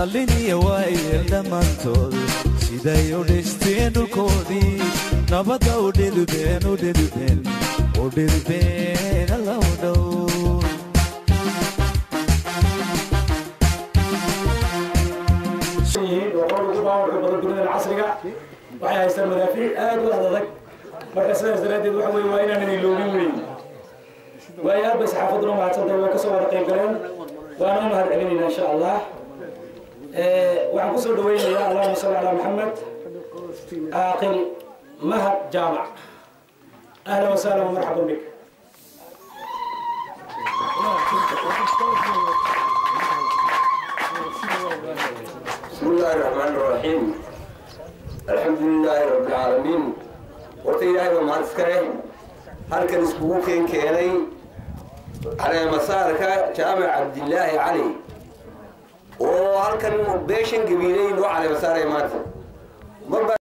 Dhaliniya waayeel dhammaantood siday u dhisteen dhulkoodii nabadda u dhidibeen u dhidibeen u dhidibeen allow dhow. Yihiin waa qolada ugu baawarka badan dunida casriga, waxay haystaan madaafiic aad u adag. Marka sidaas daraaddeed waxa weye waa inaanan iloobin weyn. Waayo aad bay saxaafadduna mahadsantahay, way kasoo wada qayb galeen, waana u mahad celinaynaa insha Allah. Waxaan kusoo dhaweynayaa, allahuma salli calaa Maxamed, Caaqil Mahad Jaamac. Ahlan wasahlan wamarxaban bik. بسم الله الرحمن الرحيم، الحمد لله رب العالمين. Horta Ilaahay baa mahad iska leh halkan iskugu keenay caleemasaarka Jaamac Cabdilaahi Cali oo halkan beeshan Gabiiley loo caleemasaaraya maanta marba.